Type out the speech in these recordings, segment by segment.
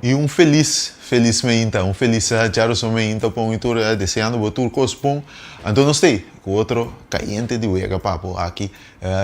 I un felis, felis meinta, un felis djaruson meinta pa un i tur, deseando bo tur kos bon. Anto nos t'ei ku otro kayente di wega pa bo aki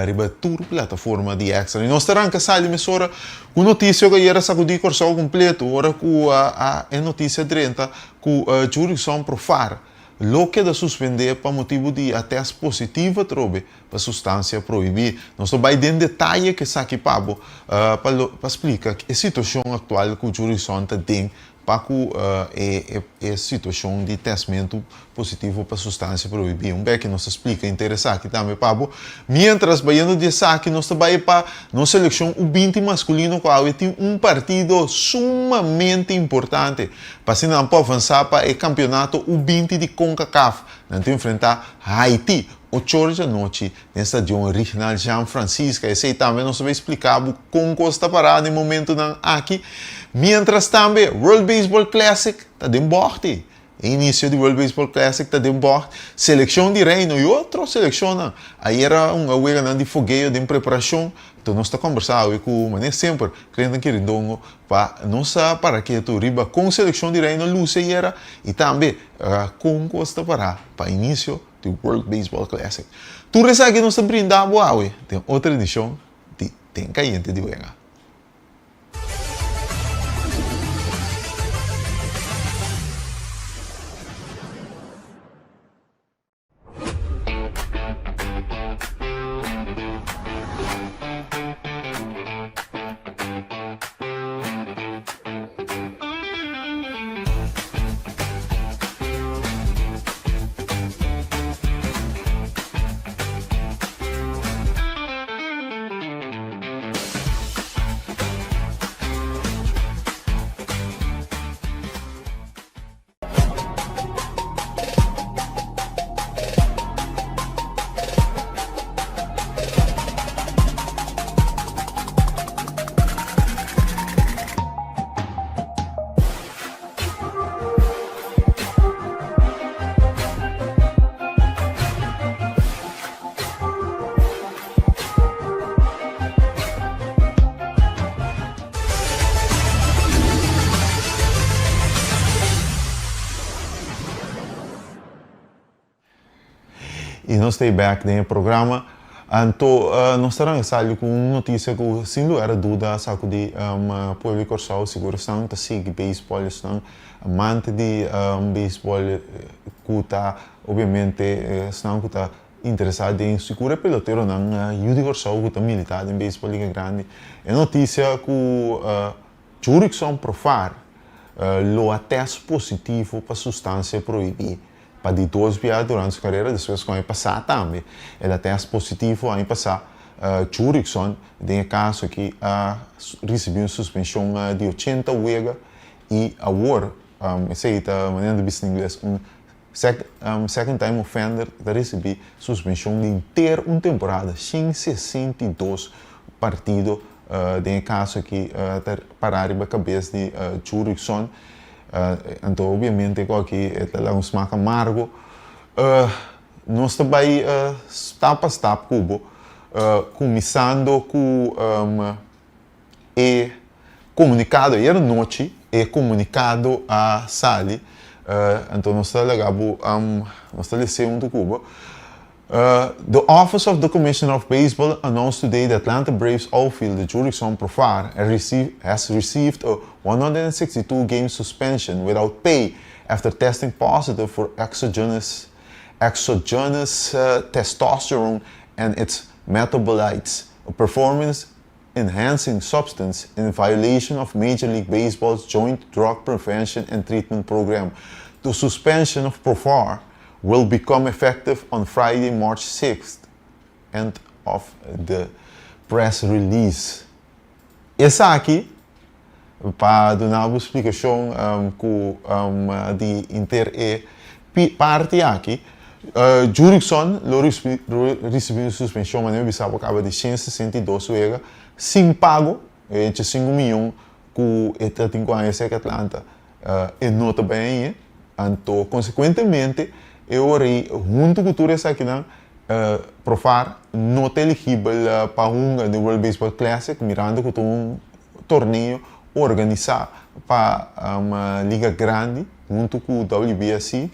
riba tur plataforma di Extra. I nos ta ranka sali mesora ku notisia ku ayera sakudí Kòrsou kompleto ora ku a e notisia drenta ku Jurickson Profar lo keda suspendé pa motibu di a tèst positivo atrobe pa sustansia prohibí. Nos lo bai den detaye ku esaki pa bo pa lo pa splika e situashon aktual ku Jurison ta den pa ku e e situashon di tèstmentu positivo pa sustansia prohibí. Un bèki nos ta splika henter esaki tambe pa bo. Miéntras bayendo di esaki nos ta bai pa nos selekshon U binti maskulino ku awe tin un partido sumamente importante pa asina nan por avansá pa e kampionato U binti di Concacaf. Nan ta enfrentá Haiti. Ocho ora djanochi den stadion Rignal Jean Francisca. Esei tambe nos ta bay splica bo con cos ta para den momentonan aki. Mientras tambe World Baseball Classic ta den bocht. E inicio di World Baseball Classic ta den bocht. Seleccion di Reino y otro seleccionnan. Ayera un a weganan di fogeo den preparacion. Enton nos ta combersa awe cu manera semper Clinton Kirindongo pa nos sa para ketu riba con seleccion di Reino luci ayera y tambe con cos ta para pa inicio di World Baseball Classic. Tur esaki nos ta brinda bo awe den otro edicion di Den Cayente di Wega. I nos ta e bek den e programa. Anto nos ta ranka sali ku un notisia ku sin lugar a duda a sakudí pueblo di Kòrsou. Sigur esnan ta sigui beisbòl, esnan amante di beisbòl ku ta obiamente esnan ku ta interesá den sigur e peloteronan yu di Kòrsou ku ta militá den beisbòl Liga Grandi. E notisia ku Jurickson Profar lo a tèst positivo pa sustansia prohibí Pa di dos bia durante su karera, despues ku aña pasá tambe el a tèst positivo aña pasá. Jurickson den e kaso aki a risibí un suspenshon di ochenta wega i awor esei ta manera nan ta bisa na ingles un second time offender ta risibí suspenshon di henter un temporada, shen 62 partido den e kaso aki ta pará riba kabes di Jurickson. Anto obviamente ku aki e ta laga un smak amargo. Nos ta bai stap pa stap ku bo, kuminsando ku e komunikado. Ayer anochi e komunikado a sali, anto nos ta laga bo, nos ta lese huntu ku bo. The Office of the Commissioner of Baseball announced today the Atlanta Braves outfielder Jurickson Profar has received a 162-game suspension without pay after testing positive for exogenous exogenous testosterone and its metabolites, a performance-enhancing substance in violation of Major League Baseball's Joint Drug Prevention and Treatment Program. The suspension of Profar will become effective on Friday, March 6th, end of the press release. Esaki pa duna bo splikashon ku di inter e parti aki, Jurickson lo risibi un suspenshon manera mi bisa bo kaba di 162 wega sin pago, e 5 miyon ku e ta tin ku haña serka Atlanta e no ta bai hañ'é. Anto konsekuentemente e ora ei huntu ku tur esakinan Profar no ta eligibel pa hunga den World Baseball Classic mirando ku ta un torneo organisá pa Liga Grandi huntu ku WBSC.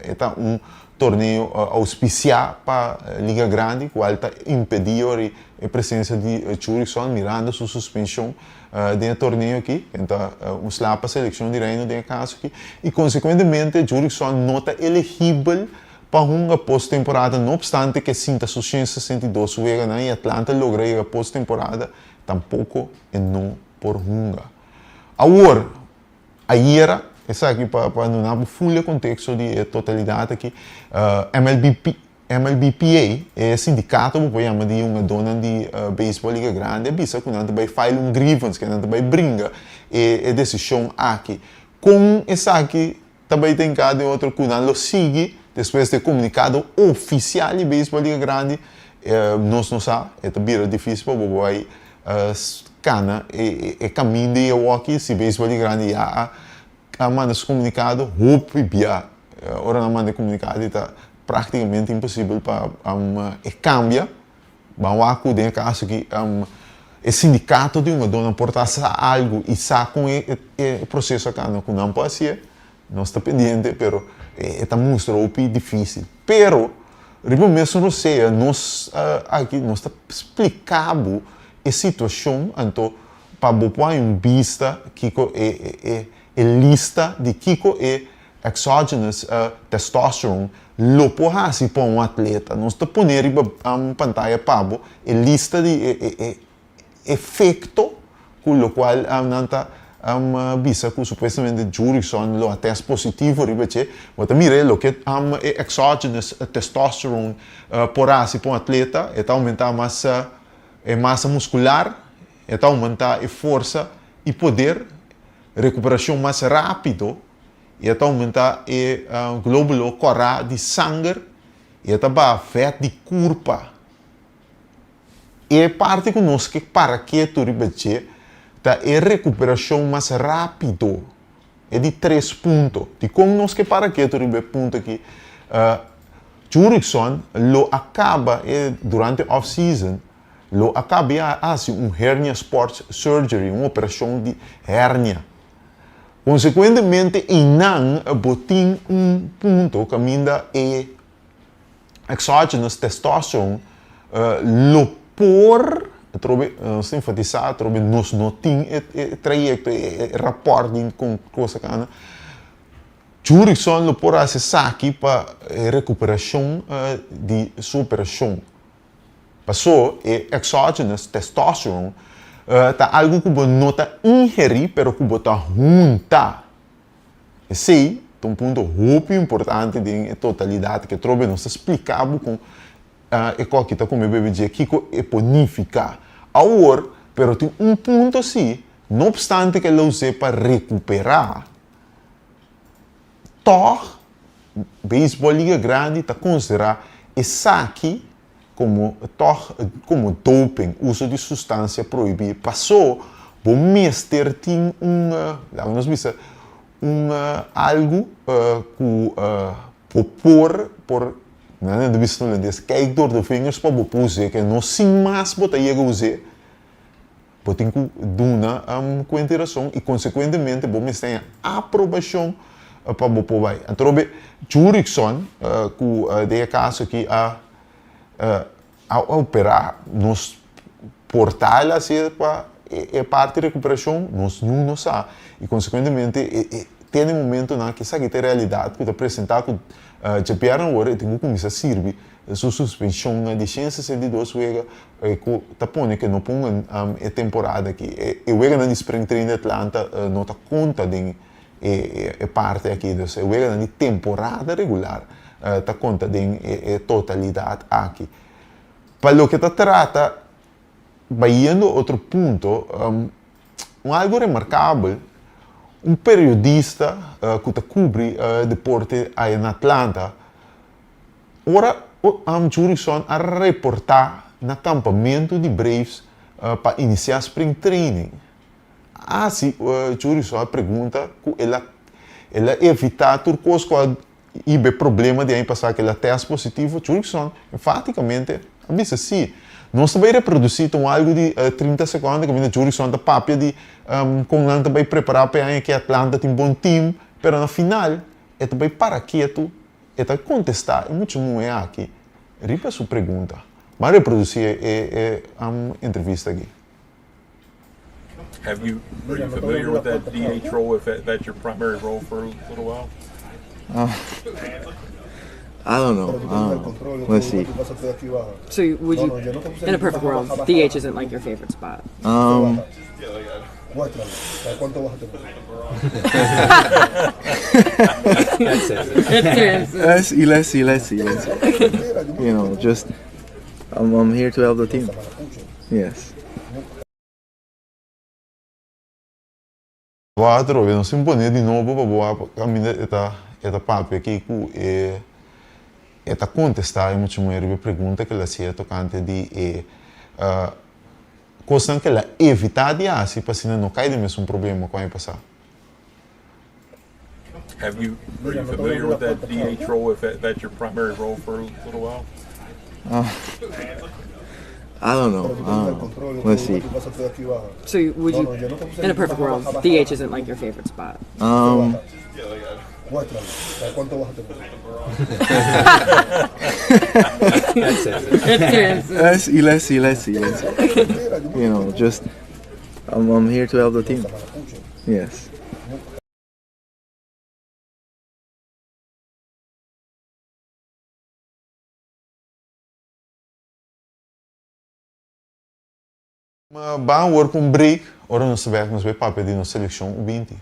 E ta un torneo ouspisiá pa Liga Grandi kual ta impedí ori e presensia di Jurickson mirando su suspenshon den e torneo aki. E ta un sla pa selekshon di Reino den e kaso aki i konsekuentemente Jurickson no ta elegibel pa hunga posttemporada no opstante ku e sinta su 162 weganan i Atlanta logra yega posttemporada tampoko e no por hunga. Awor, ayera, esaki pa pa duna bo ful e konteksto di e totalidat aki, MLBP, MLBPA, e sindikato bo por yama di hungadónan di beisbòl Liga Grandi a bisa ku nan ta bai file un grievance, ke nan ta bai bringa e e desishon aki. Kon esaki ta bai ta hinká den otro ku nan lo sigui despues di e komunikado ofisial di Beisbòl Liga Grandi, nos no sa, e ta bira difísil pa bo bai kana e kaminda di awoki si Beisbòl Liga Grandi ya a manda su komunikado hopi bia. Ora nan manda e komunikado e ta práktikamente imposibel pa e kambia. Ban wak ku den e kaso aki e sindikato di hungadónan por ta sa algu i sa kon e proseso a kanda ku nan por hasié. Nos ta pendiente pero e ta mustra hopi difísil. Pero riba mesun rosea nos aki nos ta splika bo e situashon anto pa bo por haña un bista kiko e lista di kiko e Exogenous testosterone lo por hasi pa un atleta. Nos ta pone riba pantaya pa bo e lista di e efecto cu locual nan ta bisa cu supuestamente Jurickson lo a test positivo riba dje. Bo ta mira loke e exogenous testosterone por hasi pa un atleta. E ta aumenta mas e masa muscular, e ta aumenta e forsa y poder, recuperacion mas rapido. I e ta oumentá e glóbulo kòrá di sanger i e ta baha vèt di kurpa. E parti ku nos ke para ketu riba dje ta e rekuperashon mas rápido, e di tres punto. Dikon nos ke para ketu riba e punto aki? Jurickson lo a kaba e durante off season lo a kaba a hasi un hernia sports surgery, un operashon di hernia. Konsekuentemente einan bo tin un punto kaminda e exogenous testosteron lo por, atrobe nos ta enfatisá atrobe nos no tin e trayekto, e rapòrt di kon kos a kana, Jurickson lo por hasi esaki pa e rekuperashon di su operashon. Paso e exogenous testosterone ta algu ku bo no ta ingerí pero ku bo ta hunta. Esei ta un punto hopi importante den e totalidat ke trobe nos ta splika bo kon e koki ta kume bebe dje kiko e por nifiká. Awor, pero tin un punto si, no opstante ke lo us'é pa rekuperá, tòg Beisbòl Liga Grandi ta konsiderá esaki komo tòg komo doping, uso di sustansia prohibí. Pasó bo mester tin un, laga nos bisa, un algu ku bo por por, nan ta bisa na holandes, kijk door de vingers pa bo por us'é, ke no sin mas bo ta yega us'é. Bo tin ku duna kuenta i rason i konsekuentemente bo mester haña aprobashon pa bo por bai. Atrobe Jurickson ku den e kaso aki a a operá nos por ta el hasié pa e parti rekuperashon nos niun no sa i konsekuentemente e te na e momentonan ku esaki ta e realidat ku ta presentá ku djabièrnè awor e tin ku kuminsá sirbi su suspenshon di 162 wega ku ta pone ku no ponga e temporada aki. E weganan di spring training di Atlanta no ta konta den e parti aki. Dus e weganan di temporada regular ta konta den e totalidat aki. Pa loke ta trata, bayendo otro punto, un algu remarkabel, un periodista ku ta kubri deporte aya na Atlanta, Ora Jurickson a reportá na kampamentu di Braves pa inisiá spring training, a hasi Jurickson a pregunta ku el a el a evitá tur kos ku a hiba e problema di aña pasá ku el a tèst positivo. Jurickson enfátikamente a bisa sí. Nos ta bai reprodusí ta un algu di 30 sekonde kaminda Jurickson ta papia di kon nan ta bai prepará pa e aña aki Atlanta tin bon team, pero na final e ta bai para ketu, e ta kontestá e mucha muhé aki riba su pregunta. Ban reprodusí e entrevista aki. Have you are you familiar with that DH role if that, that's your primary role for a little while? Uh, I don't know. I don't know. Let's see. So would you, in a perfect world, DH isn't like your favorite spot? Let's see. Let's see. Let's see. Let's see. You know, just I'm, I'm here to help the team. Yes. Bo atrobe nos tin pone di nobo pa bo wak kaminda e ta e ta papia aki ku e e ta kontestá e mucha muhé riba e pregunta ku el a hasié tokante di e kosnan ku el a evitá di hasi pa asina no kai den mesun problema ku aña pasá. Have you are you familiar with that DH role if that, that's your primary role for a little while? I don't know. I don't know. Let's see. So would you, in a perfect world, DH isn't like your favorite spot? Let's see. Let's see. Let's see. Let's see. You know, just I'm, I'm here to help the team. Yes. Ban awor ku un break, ora nos ta bek nos bai papia di nos selekshon U 20.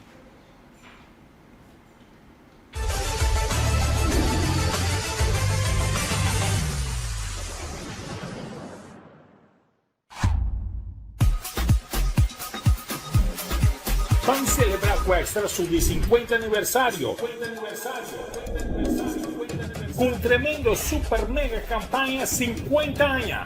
Ban celebra cu Extra su di 50 aniversario cu un tremendo super mega campaña 50 aña,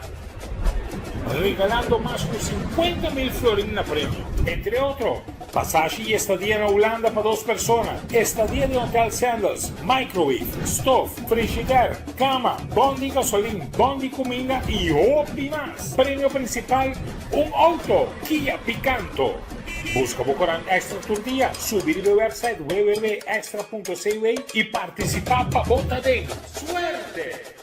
regalando mas cu 50 mil florin na premio. Entre otro, pasashi y estadia na Hulanda pa dos persona, estadia den Hotel Sandals, microwave, stof, frigider, Cama, bon di gasolin, bon di cuminda y hopi mas. Premio principal, un auto Kia Picanto. Busca bo corant Extra tur dia, subi riba e website www.extra.cw y participa pa bo ta den. Suerte!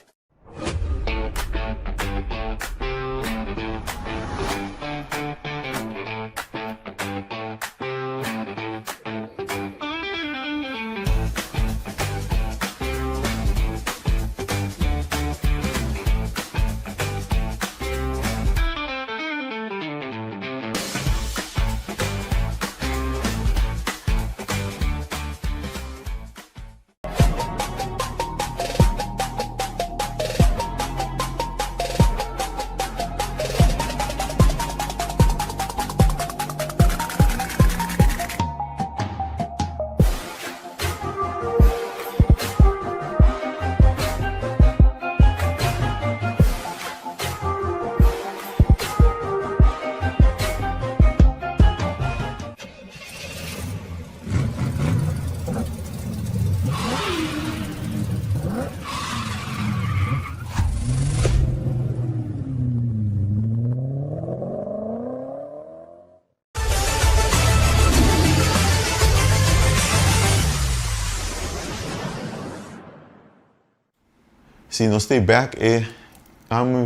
Si nos ta bek e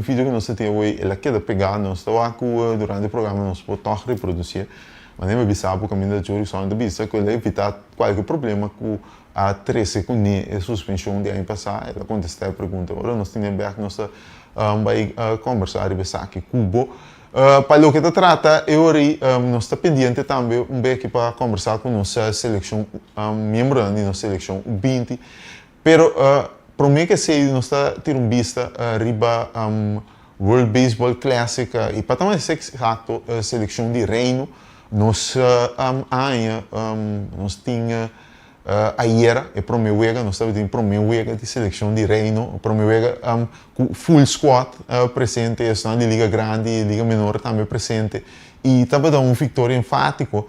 video ku nos ta tin awor el a keda pegá nos ta wak ku durante e programa nos por tòg reprodusié manera mi a bisa bo kaminda Jurison ta bisa ku el a evitá kualke problema ku a trese kuné e suspenshon di aña pasá el a kontestá e pregunta ora nos tene bek nos ta bai kòmbersá riba esaki ku bo. Pa loke ta trata e ora ei nos ta pendiente tambe un beki pa kòmbersá ku nos selekshon miembronan di nos selekshon U 20 Pero promé ku esei nos ta tira un bista riba World Baseball Classic i pa ta mas eksakto selekshon di Reino. Nos aña nos tin ayera e promé wega, nos tabatin e promé wega di selekshon di Reino, promé wega ku full squad presente, esnan di liga grandi i liga menor tambe presente i tabata un viktoria enfátiko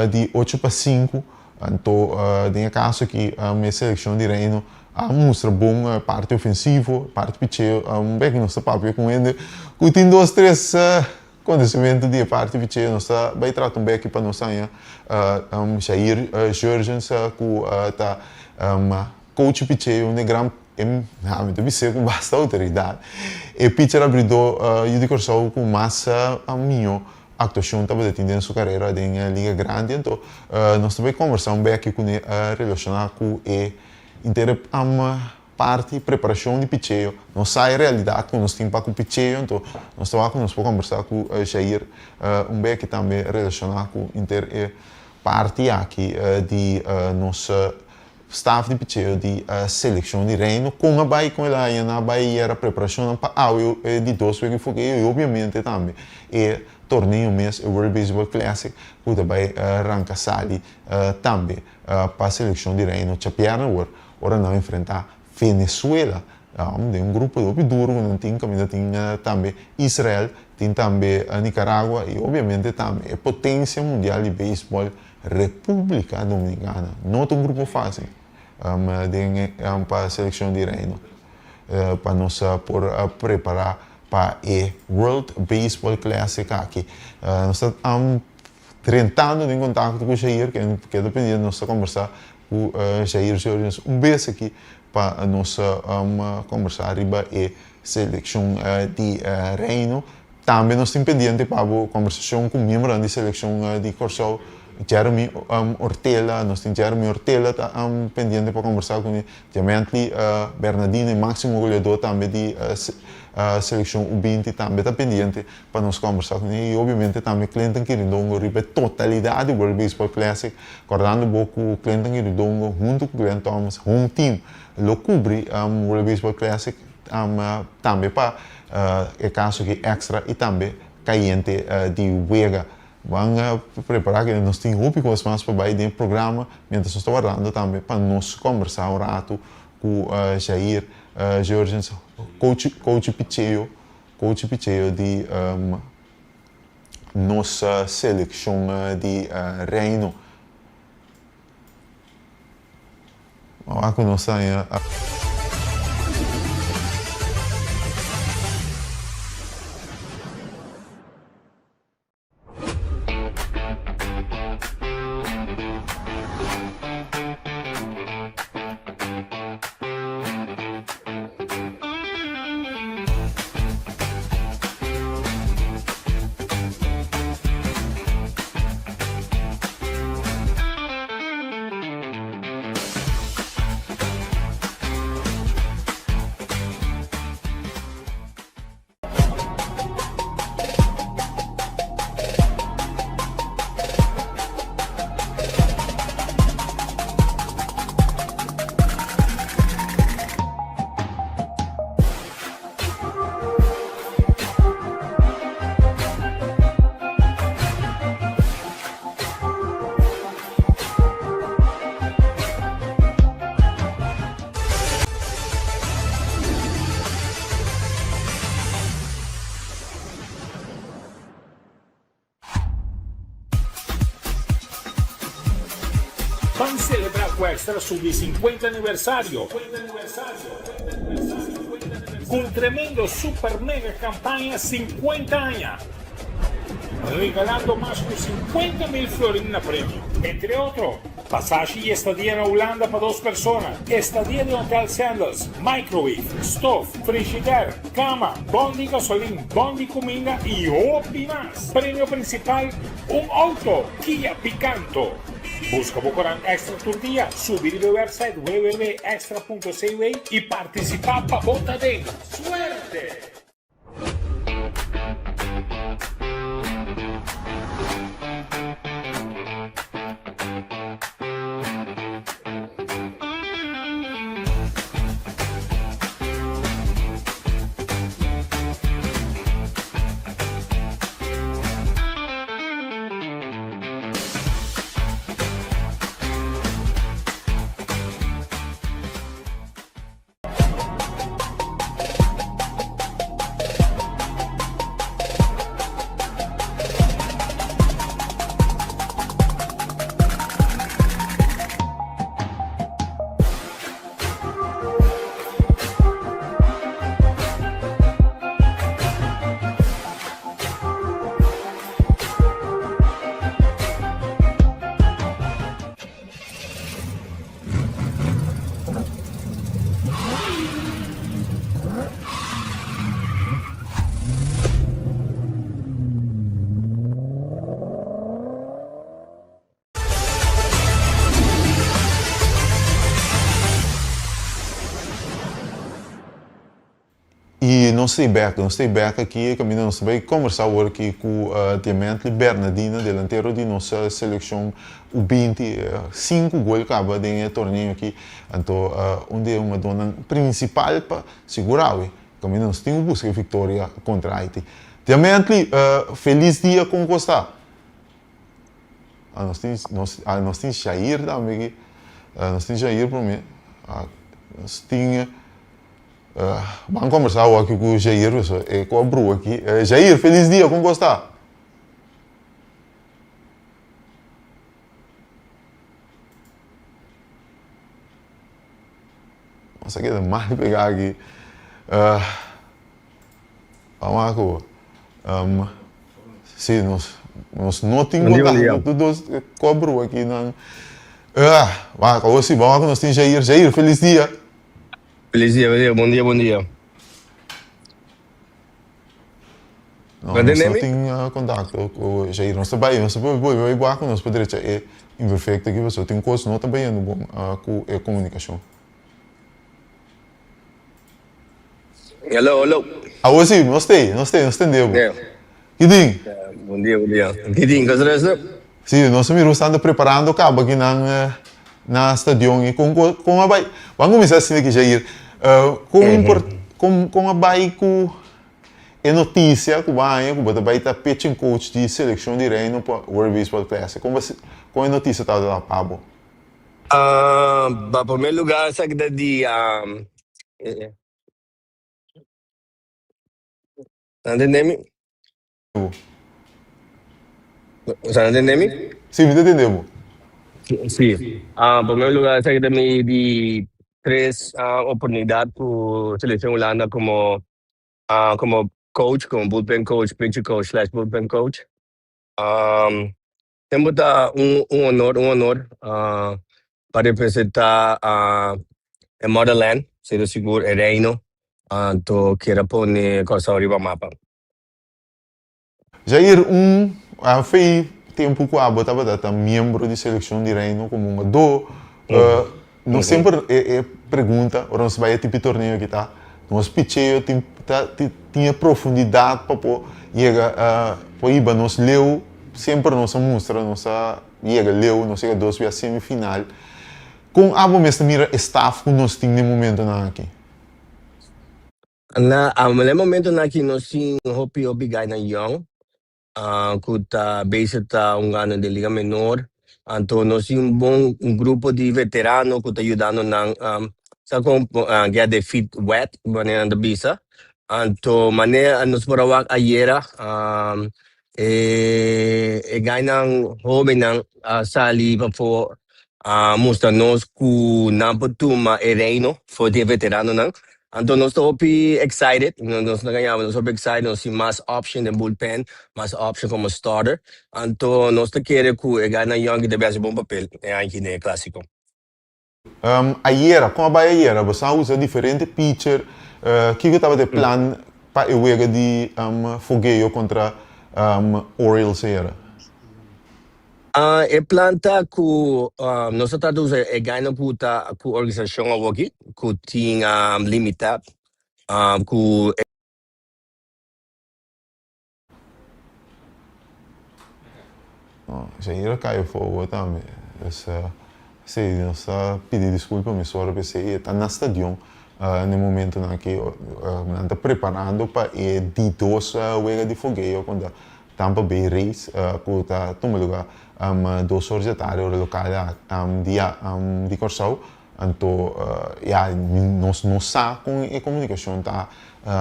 di 8-5. Anto den e kaso aki e selekshon di Reino A mustra bon parti ofensivo, parti picheo. Un bek nos ta papia ku hende ku tin dos tres konosementu di e parti picheo. Nos ta bai trata un beki pa nos haña Jair Jurgens ku ta coach picheo, un e gran mi ta bis'é ku basta outoridat. E picher abridó yu di Kòrsou ku mas mihó aktuashon tabata tin den su karera den Liga Grandi. Anto nos ta bai kòmbersá un beki kuné relashoná ku e Inter parti preparashon di picheo. Nos sa e realidat ku nos tin pa ku picheo, anto nos ta wak ku nos por kombersá ku Jair un beki tambe relashoná ku inter e parti aki di nos staf di picheo di selekshon di Reino. Kon a bai, kon el a haña nan a bai yera preparashonnan pa awe di dos wek di fogeo i obiamente tambe e torneo mes, e World Baseball Classic ku ta bai ranka sali tambe. Pa selekshon di Reino Chapièrnè awor ora nan enfrentá Venezuela den un grupo hopi duru ku nan tin kaminda tin tambe Israel, tin tambe Nicaragua i obiamente tambe e potensia mundial di beisbòl Repúblika Dominikana. No ta un grupo fásil den pa selekshon di Reino pa nos por prepará pa e World Baseball Classic aki. Nos ta Drentando den kontakto ku Jair, ken keda pendiente nos ta kombersá ku Jair Jurgens un bes aki pa nos kombersá riba e selekshon di Reino. Tambe nos tin pendiente pa bo kombersashon ku miembronan di selekshon di Kòrsou, Jeremy Ortela. Nos tin Jeremy Ortela ta pendiente pa kombersá kuné. Diamantly Bernardino, e máksimo goleadó tambe di selekshon U 20 tambe ta pendiente pa nos kombersá kuné i obiamente tambe Clinton Kirindongo riba e totalidat di World Baseball Classic, kòrdando bo ku Clinton Kirindongo huntu ku Glenn Thomas home team lo kubri World Baseball Classic tambe pa e kaso aki Extra i tambe Kayente di Wega. Ban prepará ke nos tin hopi kos mas pa bai den e programa mientras nos ta wardando tambe pa nos kombersá un ratu ku Jair Jurgens, coach coach picheo. Coach picheo di nos seleccion di Reino. Wak cu nos haña. Ban celebra cu Extra su di 50 aniversario cu un tremendo super mega campaña 50 aña, regalando mas cu 50 mil florin na premio. Entre otro, Pasashi y estadia na Hulanda pa dos persona, estadia den Hotel Sandals, microwave, stof, frigider, cama, bon di gasolin, bon di cuminda y hopi mas. Premio principal, un auto Kia Picanto. Busca bo corant Extra tur dia, subi riba e website www.extra.cw y participa pa bo ta den. Suerte! Nos ta bek, nos ta bek aki kaminda nos ta bai kombersá awor aki ku Diamantly Bernadina, delantero di nos selekshon U 20, sinku gol kaba den e torneo aki. Anto un di e hungadónan prinsipal pa sigurá awe kaminda nos tin ku buska e viktoria kontra Haiti. Diamantly, felis dia kon ku sta? Nos tin nos nos tin Jair tambe aki. Nos tin Jair promé. Nos tin Ban kombersá awor aki ku Jair pasobra e ku a brua aki. Jair, felis dia, kon ku sta? Nos a keda mal pegá aki. Ban wak ku si nos nos no tin kontakto ku dos kobru aki nan. Wak awor si ban wak ku nos tin Jair. Jair, felis dia. Felis dia, felis dia. Bon dia, bon dia. No, nos no tin kontakto ku Jair. Nos ta bai, nos ta bolbe bai wak ku nos por drecha e imperfekto aki pasobra tin kos no ta bayendo bon ku e komunikashon. Hello, hello. Awor si, nos t'ei, nos t'ei, nos tende bo. Ki tin? Bon dia, bon dia. Ki tin, kos resto? Si, nos a mira bo standa preparando kaba aki nan na stadion i kon kon a bai? Ban kuminsá asina ki Jair. Kon impor kon kon a bai ku e notisia ku bo a haña ku bo ta bai ta pitching coach di selekshon di Reino pa World Baseball Classic? Kon bo kon e notisia tabata pa bo? Pa promé lugá esaki ta di Nan tende mi? Sa nan tende mi? Sí, mi ta tende bo. Sí. Promé lugá esaki ta mi di tres oportunidat ku Seleccion Hulanda komo komo coach, komo bullpen coach, pitcher coach slash bullpen coach. Tempo ta un un honor, un honor pa representa e motherland, siendo sigur e reino, anto kier a pone Kòrsou riba mapa. Jair, un fei tempu ku abo tabata ta miembro di selekshon di reino komo hungadó, nos semper e e pregunta ora nos bai e tipi torneo aki ta, nos picheo tin ta tin e profundidat pa por yega por hiba nos leu, semper nos a mustra nos a yega leu, nos yega dos bia semifinal. Kon abo mes ta mira e staf ku nos tin den momentonan aki? Na e momentonan aki nos tin hopi hopi gainan yòn ku ta bezig ta hungando den liga menor. Anto nos tin un bon un grupo di veterano ku ta yudando nan sa kon get their feet wet manera nan ta bisa. Anto manera nos por a wak ayera E e gainan hobennan a sali pafó a mustra nos ku nan por tuma e reino for di e veteranonan. Anto nos ta hopi excited, nos ta gaña nos hopi excited, nos tin mas option den bullpen, mas option komo starter. Anto nos ta kere ku e gainan yònki ta bin hasi bon papel e aña aki den e klasiko. Ayera, kon a bai ayera? Boso a usa diferente pitcher. Kiko tabata e plan pa e wega di Fogeo kontra Orioles ayera? E plan ta ku nos a trata usa e gainan ku ta ku organisashon awoki ku tin limita ku. No, Jair a kai afó tambe. Dus, sí, nos ta pidi disculpa mesora p'esei. E ta na stadion na e momentonan aki. Nan ta preparando pa e di dos wega di fogeo kontra Tampa Bay Rays ku ta tuma lugá dos or dje tardi ora lokal di Kòrsou. Anto ya nos no sa kon e komunikashon ta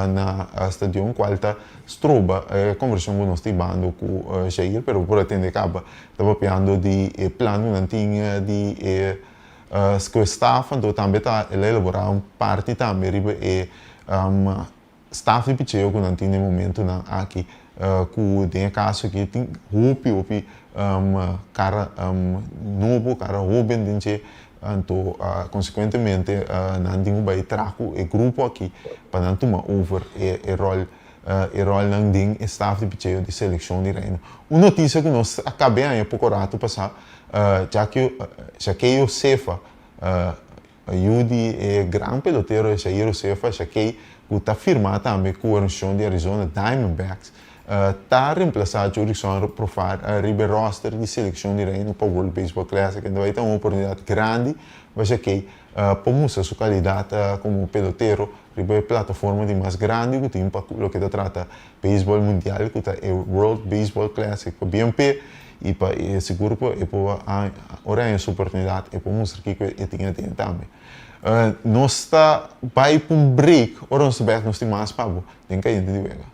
na stadion kual ta stroba e kombersashon ku nos ta hibando ku Jair pero bo por a tende kaba ta papiando di e plan ku nan tin di e ku e staf anto tambe ta el a elaborá un parti tambe riba e Staf di picheo ku nan tin den momentunan aki ku den e kaso aki tin hopi hopi kara nobo, kara hoben den dje, anto konsekuentemente nan tin ku bai traha ku e grupo aki pa nan tuma over e ròl e ròlnan den e staf di picheo di selekshon di Reino. Un notisia ku nos a kab'é aña poko ratu pasá, Jakeo Sefa, Yu di e gran pelotero Jair Josefa, Jakey, ku ta firmá tambe ku organisashon di Arizona Diamondbacks, ta remplasá Jurickson Profar riba e roster di selekshon di Reino pa World Baseball Classic. Enton ei ta un oportunidat grandi pa Jacquet pa mustra su kalidat komo pelotero riba e plataforma di mas grandi ku tin pa loke ta trata beisbòl mundial ku ta e World Baseball Classic pa BMP i pa e sigur ku e por ora haña su oportunidat e por mustra kiko e tin aden tambe. Nos ta bai pa un break ora nos ta bek nos tin mas pa bo den Kayente di Wega.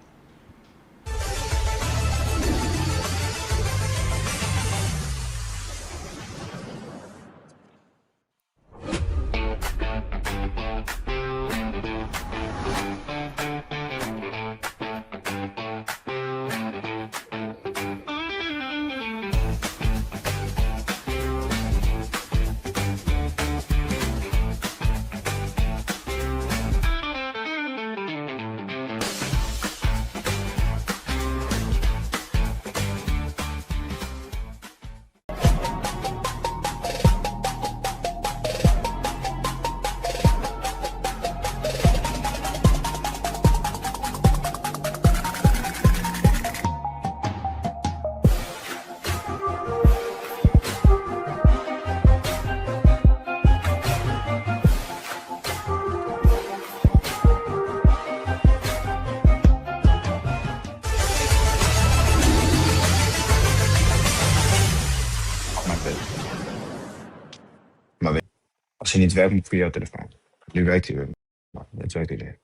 Maar weet. Maar weet, als hij niet werkt, moet ik via jouw telefoon. Nu werkt hij weer. Maar het werkt weer.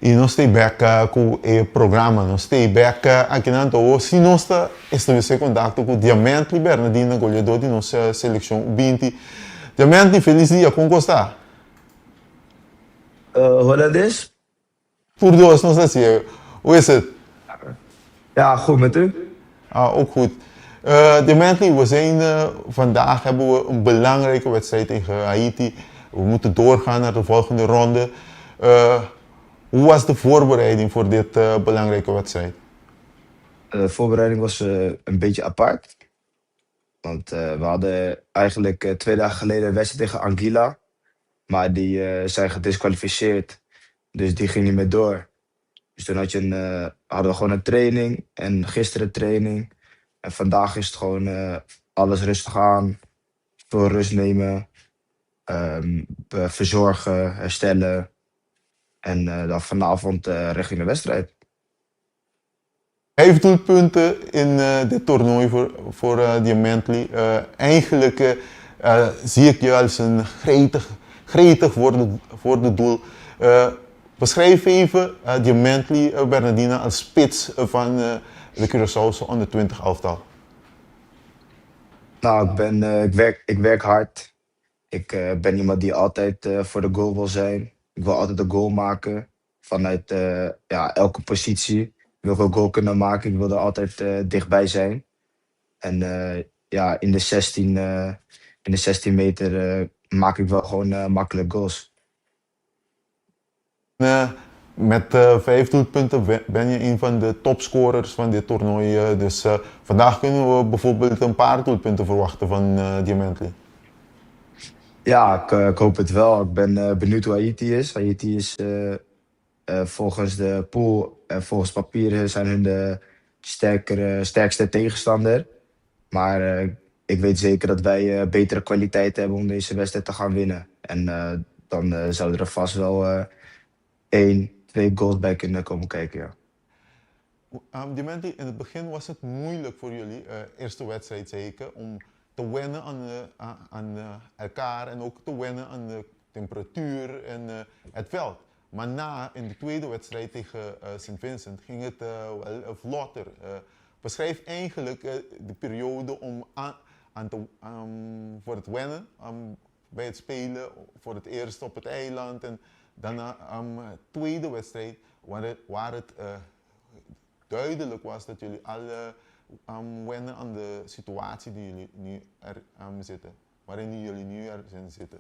I nos ta bek ku e programa. Nos ta bek akinan anto si nos ta establesé kontakto ku Diamantly Bernadina, goleadó di nos selekshon U binti. Diamantly, felis dia, kon ku sta? Holandes? Tur dos nos ta hacié. Hoe is het? Ja, goed met u? Ah, ook goed. Diamantly, we zijn vandaag hebben we een belangrijke wedstrijd tegen Haiti. We moeten doorgaan naar de volgende ronde. Hoe was de voorbereiding voor dit belangrijke wedstrijd? De voorbereiding was een beetje apart. Want we hadden eigenlijk 2 dagen geleden een wedstrijd tegen Anguilla. Maar die zijn gediskwalificeerd. Dus die ging niet meer door. Dus toen hadden we gewoon een training. En gisteren training. En vandaag is het gewoon alles rustig aan. Veel rust nemen. Verzorgen, herstellen. En dan vanavond richting de wedstrijd. 5 doelpunten in dit toernooi voor Diamantly. Eigenlijk zie ik je als een gretig voor de doel. Beschrijf even Diamantly Bernadina als spits van de Curaçaose onder 20 elftal. Ik werk hard. Ik ben iemand die altijd voor de goal wil zijn. Ik wil altijd de goal maken vanuit elke positie. Ik wil ook goal kunnen maken. Ik wil er altijd dichtbij zijn. En in de 16, in de 16 meter maak ik wel gewoon makkelijk goals. Met 5 doelpunten ben je een van de topscorers van dit toernooi. Dus vandaag kunnen we bijvoorbeeld een paar doelpunten verwachten van Diamantly. Ja, ik hoop het wel. Ik ben benieuwd hoe Haiti is. Haiti is volgens de pool en volgens papieren zijn hun de sterkere, sterkste tegenstander. Maar ik weet zeker dat wij betere kwaliteit hebben om deze wedstrijd te gaan winnen. En dan zouden er vast wel één, twee goals bij kunnen komen kijken, ja. Dimently, in het begin was het moeilijk voor jullie, eerste wedstrijd zeker, om te wennen aan elkaar en ook te wennen aan de temperatuur en het veld. Maar na, in de tweede wedstrijd tegen St. Vincent, ging het wel vlotter. Beschrijf eigenlijk de periode om aan, aan te, voor het wennen, bij het spelen, voor het eerst op het eiland en daarna tweede wedstrijd waar het duidelijk was dat jullie alle wennen aan de situatie die jullie nu er zitten, waarin jullie nu er zijn zitten.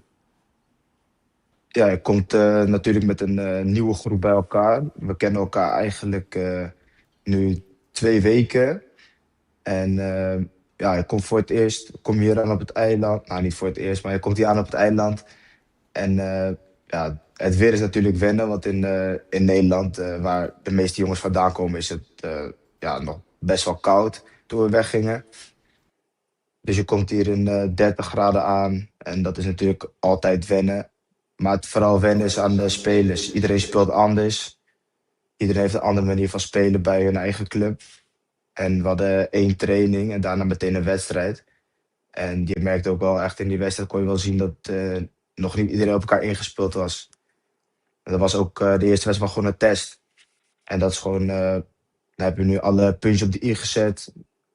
Ja, je komt natuurlijk met een nieuwe groep bij elkaar. We kennen elkaar eigenlijk nu 2 weken. En ja, je komt voor het eerst, kom hier aan op het eiland. Nou, niet voor het eerst, maar je komt hier aan op het eiland. En ja, het weer is natuurlijk wennen, want in Nederland, waar de meeste jongens vandaan komen, is het ja, nog best wel koud toen we weggingen. Dus je komt hier in 30 graden aan en dat is natuurlijk altijd wennen. Maar het vooral wennen is aan de spelers. Iedereen speelt anders. Iedereen heeft een andere manier van spelen bij hun eigen club. En we hadden één training en daarna meteen een wedstrijd. En je merkte ook wel echt in die wedstrijd kon je wel zien dat nog niet iedereen op elkaar ingespeeld was. En dat was ook de eerste wedstrijd was gewoon een test. En dat is gewoon, dan heb je nu alle puntjes op de i gezet.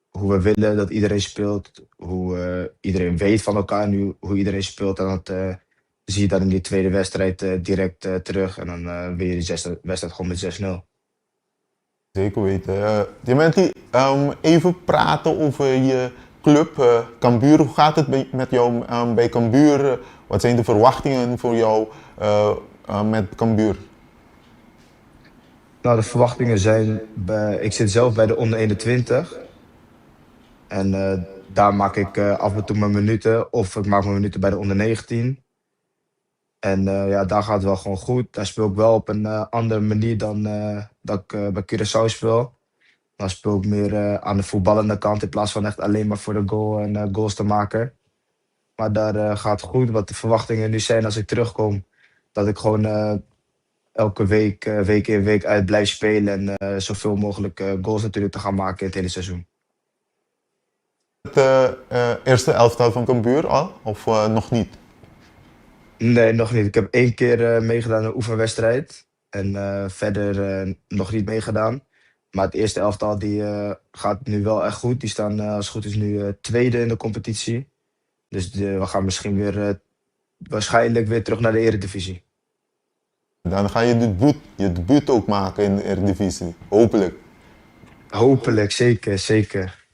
Hoe we willen dat iedereen speelt. Hoe iedereen weet van elkaar nu hoe iedereen speelt. En dat zie je dan in die tweede wedstrijd direct terug. En dan win je die zesde wedstrijd gewoon met 6-0. Zeker weten. Dimently, even praten over je club, Cambuur. Hoe gaat het met jou bij Cambuur? Wat zijn de verwachtingen voor jou met Cambuur? Nou, de verwachtingen zijn, ik zit zelf bij de onder 21. En daar maak ik af en toe mijn minuten. Of ik maak mijn minuten bij de onder 19. En ja, daar gaat het wel gewoon goed. Daar speel ik wel op een andere manier dan dat ik bij Curaçao speel. Dan speel ik meer aan de voetballende kant in plaats van echt alleen maar voor de goal en goals te maken. Maar daar gaat het goed. Wat de verwachtingen nu zijn als ik terugkom, dat ik gewoon elke week, week in, week uit blijf spelen. En zoveel mogelijk goals natuurlijk te gaan maken in het hele seizoen. Het eerste elftal van Cambuur al of nog niet? Nee, nog niet. Ik heb één keer meegedaan aan een oefenwedstrijd. En verder nog niet meegedaan. Maar het eerste elftal die gaat nu wel echt goed. Die staan als het goed is nu tweede in de competitie. Dus we gaan misschien weer, waarschijnlijk weer terug naar de Eredivisie. Dan ga je debuut ook maken in de Eredivisie, hopelijk. Hopelijk, zeker, zeker.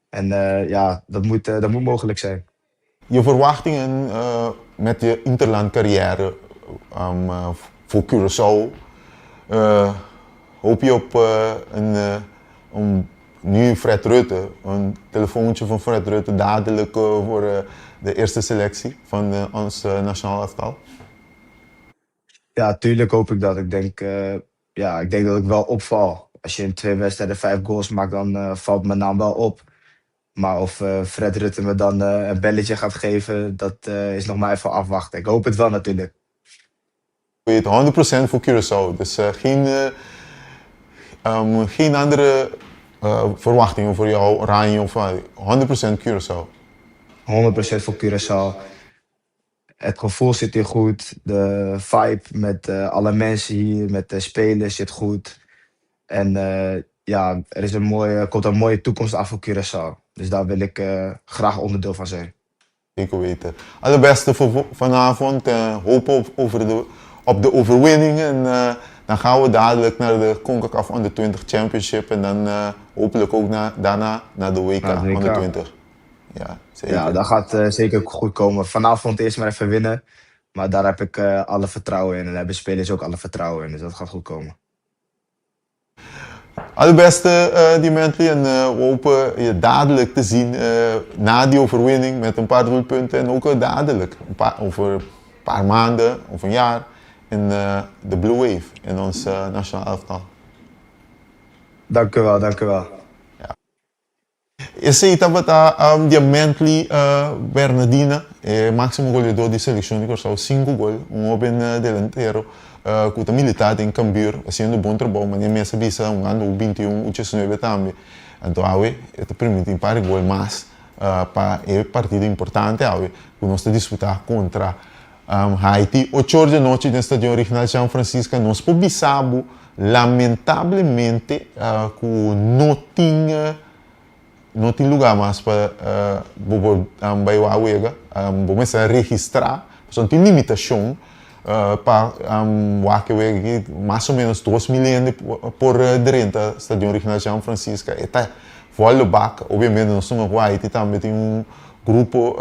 En ja, dat moet mogelijk zijn. Je verwachtingen met je interlandcarrière voor Curaçao. Hoop je op om nu Fred Rutte, een telefoontje van Fred Rutte dadelijk voor de eerste selectie van ons nationaal elftal? Ja, tuurlijk hoop ik dat. Ja, ik denk dat ik wel opval. Als je in twee wedstrijden vijf goals maakt, dan valt mijn naam wel op. Maar of Fred Rutte me dan een belletje gaat geven, dat is nog maar even afwachten. Ik hoop het wel natuurlijk. Weet 100% voor Curaçao. Dus geen andere verwachtingen voor jou, Oranje of 100% Curaçao. 100% voor Curaçao. Het gevoel zit hier goed. De vibe met alle mensen hier, met de spelers zit goed. En ja, er komt een mooie toekomst af voor Curaçao. Dus daar wil ik graag onderdeel van zijn. Zeker weten. Alle beste voor vanavond. Hopen op de overwinning. En dan gaan we dadelijk naar de CONCACAF Under 20 Championship. En dan hopelijk ook daarna naar de WK, Naar het WK. Under 20. Ja, zeker. Ja, dat gaat zeker goed komen. Vanavond eerst maar even winnen. Maar daar heb ik alle vertrouwen in. En daar hebben spelers ook alle vertrouwen in. Dus dat gaat goed komen. Alle beste, Dimently. En we hopen je dadelijk te zien na die overwinning met een paar doelpunten. En ook dadelijk, over een paar maanden of een jaar, in de Blue Wave, in ons nationaal elftal. Dank u wel, dank u wel. Esei tabata Diamantly Bernadina, e máksimo goleadó di selekshon di Kòrsou, sinku gol, un hóben delantero ku ta militá den Cambuur, hasiendo bon trabou, manera mes a bisa un ando U 21, U 19 tambe. Anto awe e ta permití un par di gol mas pa e partido importante awe ku nos ta disputá kontra Haiti. Ocho or di anochi den Stadion Regional Jean Francisca nos por bisa bo Lamentablemente ku no tin no tin lugá mas pa bo por bai wak wega. Bo mester a registrá, pasobra tin limitashon pa wak e wega aki. Mas o ménos 2000 hende por drenta Stadion Regional Jean Francisca. E ta vòl lo bak. Obiamente nos tuma ku Haiti tambe tin un grupo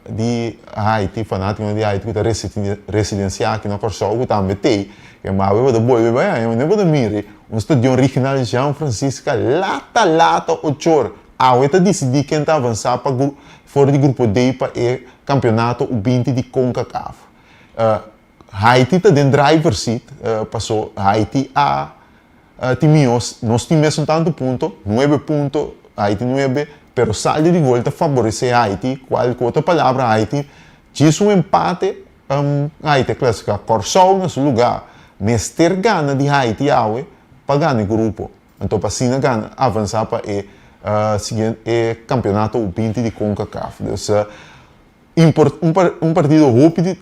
di Haiti, fanátikonan di Haiti ku ta residensiá aki na Kòrsou ku tambe t'ei. Ke mawe bo ta bolbe bai aña, bo ta mira un stadion Regional Jean Francisca lata lata ochor. Awe ta disidí ken ta avansá pa for di grupo D pa e kampeonato U 20 di Concacaf. Haiti ta den driver seat paso Haiti a tin mihó, nos tin mesun tantu punto, nuebe punto, Haiti nuebe, pero saldo di gol ta faboresé Haiti, kual ku otro palabra Haiti djis un empate Haiti a klasifiká. Kòrsou na su lugá mester gana di Haiti awe pa gana e grupo, anto pa asina gana avansá pa e siguiente e kampeonato U 20 di Concacaf. Dus Un partido hopi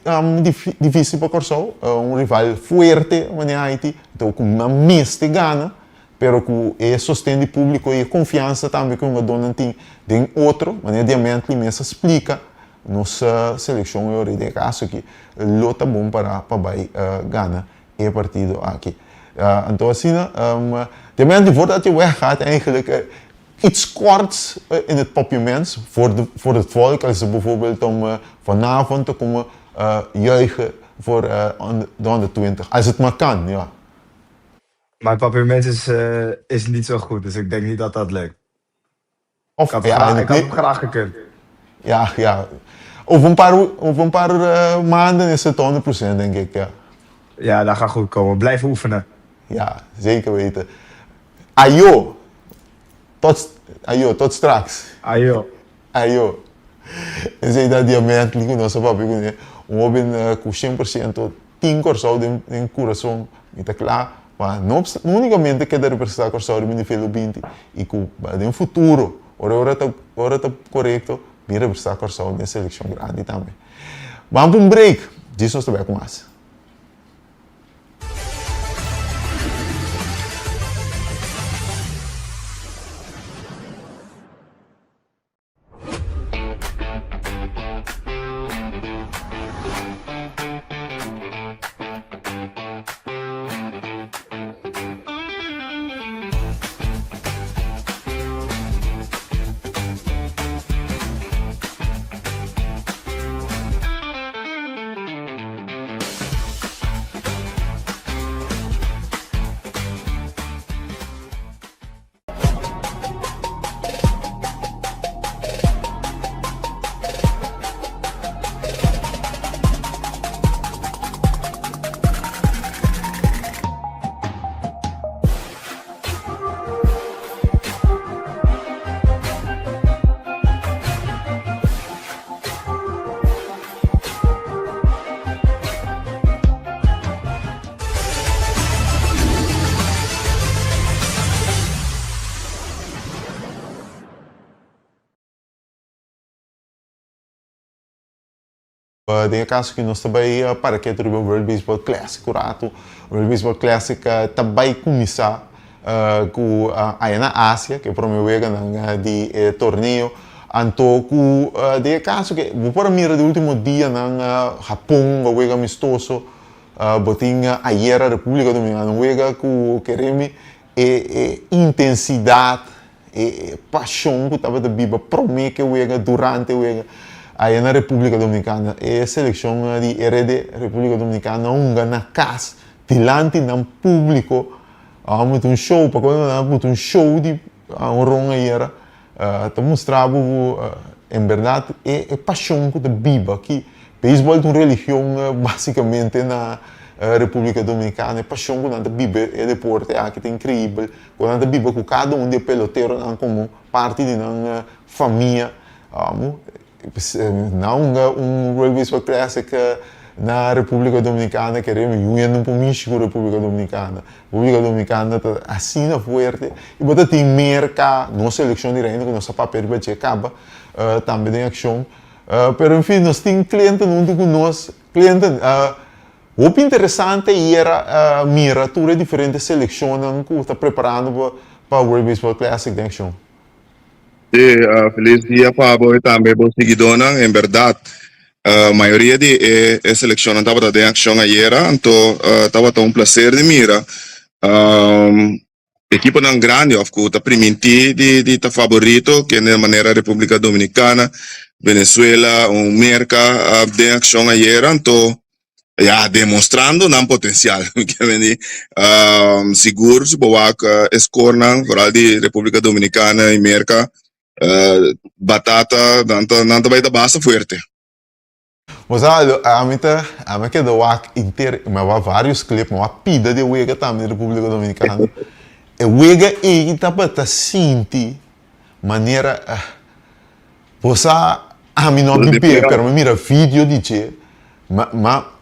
difícil pa Kòrsou, un rival fuerte manera Haiti, anto ku nan mester gana, pero ku e sosten di públiko i e konfiansa tambe ku e hungadónan tin den otro, manera Diamantly mes a splika, nos selekshon e ora den e kaso aki lo ta bon pará pa bai gana e partido aki. Anto asina, Diamantly voordat je weggaat eigenlijk Iets korts in het Papiaments voor de voor het volk als bijvoorbeeld om vanavond te komen juichen voor de 120. Als het maar kan, ja. Mijn Papiaments is, is niet zo goed, dus ik denk niet dat dat lukt. Of, Ik had, ja, graag, in ik het had Ne- hem graag gekund. Ja, ja. Over een paar, over een paar maanden is het 100%, denk ik, ja. Ja, dat gaat goed komen. Blijf oefenen. Ja, zeker weten. Ayo! Tot, ayo, tot straks. Ayo. Ayo. Esei ta diamantly ku nos a papia kuné. Un hoben ku 100% tin Kòrsou den den kurason. Mi ta kla pa no no únikamente keda representá Kòrsou riba nivel U 20 i ku den futuro ora ora ta ora ta korekto bin representá Kòrsou den selekshon grandi tambe. Ban pa un break, djis nos ta bai ku mas. Den e kaso ki nos ta bai para ketu riba World Baseball Classic un ratu. World Baseball Classic ta bai kuminsá ku aya na Asia, ku e prome weganan di e torneo. Anto ku den e kaso ke bo por a mira di ultimo dianan Hapon a wega amistoso, bo tin ayera Republica Dominicana wega ku Keremi, e e intensidat, e e pashon ku tabata biba prome ke wega, durante wega aya na Republica Dominicana. E selekshon di RD, Republica Dominicana, a hunga na kas dilanti nan publiko, a mete un show, pa komo nan a mete un show di un ron ayera. Ta mustra bo ku en bèrdat e pashon ku ta biba aki. Beisbòl ta un religion basikamente na Repúblika Dominikana, e pashon ku nan ta biba e deporte aki ta inkreibel, ku nan ta biba ku kada un di e peloteronan komo parti di nan famia. Nan hunga un World Baseball Classic na Repúblika Dominikana kere mi yu yendo un por mishi ku Repúblika Dominikana. Repúblika Dominikana ta asina fuerte i bo ta tin Merka, nos selekshon di Reino ku nos a papia riba dje kaba tambe den akshon. Pero en fin nos tin Clinton huntu ku nos. Clinton, hopi interesante i era mira tur e diferente selekshonnan ku ta preparando pa World Baseball Classic den akshon. Sí, felis dia pa bo i tambe bo siguidónan. En bèrdat, mayoria di e e selekshonnan tabata den akshon ayera, anto tabata un plaser di mira ekiponan grandi òf ku ta primintí di di ta faborito, kende manera Repúblika Dominikana, Venezuela, un Merka den akshon ayera, anto Ya, demostrando nan potencial. Mi kier mende, sigur si bo wak e scorenan, vooral di Republica Dominicana y Merca, batata, nan ta, nan ta bay ta basta fuerte. Bo sa, ami ta, ami a keda wak inter, mi a wak varios clip, mi a wak pida di e wega tambe di Republica Dominicana. E wega ey tabata sinti manera, Bo sa, ami no a bib'é, pero mi mira video di dje. Ma, ma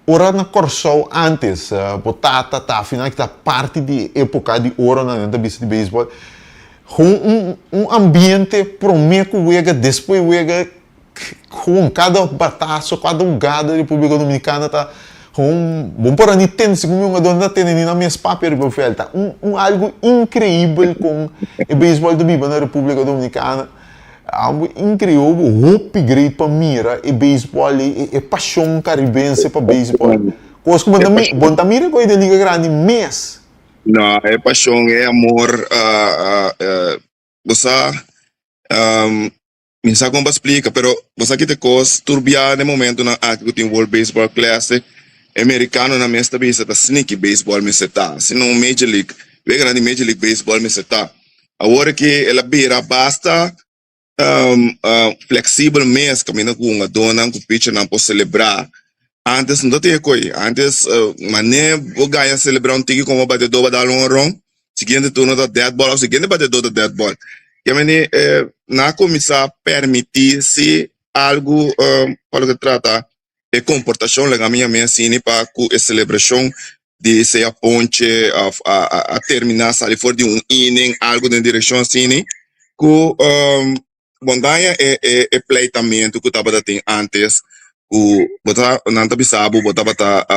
ora na Kòrsou ántes, bo tata, tafinan ki ta parti di e époka di oro nan nan ta bisa di beisbòl, gewoon un, un ambiente promé ku wega, despues wega, gewoon kada bataso, kada hugada di Repúblika Dominikana ta gewoon, bo por a ni tende segun mi hungadónan ta tende ni nan mes papia riba vèlt. Ta un, un algu inkreibel kon e beisbòl ta biba na Repúblika Dominikana. Algo increíble, hopi great pa mira e baseball e, e pasion caribense pa baseball. Cos cu bo ta, bo ta mira cu den Liga Grandi mes. No, e pasion, e amor, uh, uh, uh, bo sa, um, mi sa con pa splica, pero bo sa ki te cos tur bia den momentonan aki cu tin World Baseball Classic, e mericanonan mes ta bisa ta sneaky baseball mester ta, si no Major League, weganan di Major League Baseball mester ta. Awor ki el a bira basta fleksibel mes kaminda ku hungadónan ku pichernan por selebrá. Ántes no ta tin e koi. Ántes manera bo gana selebrá un tiki komo bateadó bo a dal un horon, siguiente turno ta dead ball òf siguiente bateadó ta dead ball. Ke manera nan a kuminsá permití si algu pa loke trata e komportashon laga mi yam'é asina pa ku e selebrashon di sea ponche of a termina sali for di un inning algo den direccion asina cu bo daña e e pleitamento cu tabata tin antes cu bo ta nan ta bisa bo bo tabata